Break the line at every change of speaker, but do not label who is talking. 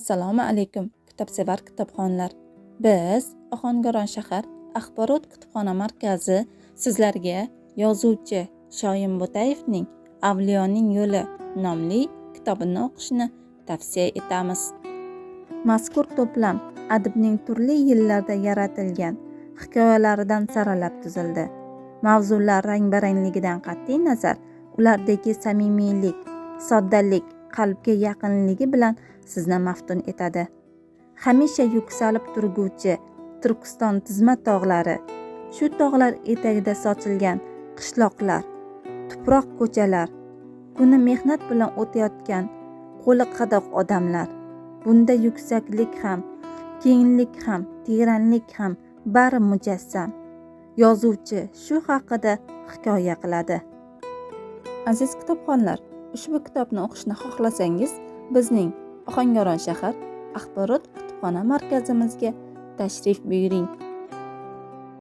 Assalomu alaykum, kitobsevar kitobxonlar. Biz, Ohangaron shahar axborot kutubxona markazi sizlarga yozuvchi Shoyim Bo'tayevning "Avliyoning yo'li" nomli kitobini o'qishni tavsiya etamiz. Mazkur to'plam adibning turli yillarda yaratilgan hikoyalaridan saralab tuzildi. Mavzular rang-barangligidan qat'iy nazar, ulardagi samimiylik, soddalik, qalbga yaqinligi bilan sizni maftun etadi. Hamisha yuksalib turguvchi Turkiston tizma tog'lari, shu tog'lar etagida sochilgan qishloqlar, tuproq ko'chalar, kuni mehnat bilan o'tayotgan qo'li qadoq odamlar. Bunda yuksaklik ham, kenglik ham, teranlik ham bari mujassam. Yozuvchi shu haqida hikoya qiladi. Aziz kitobxonlar, ushbu kitobni o'qishni xohlasangiz, bizning Ohangaron shahar axborot kutubxona markazimizga tashrif buyuring.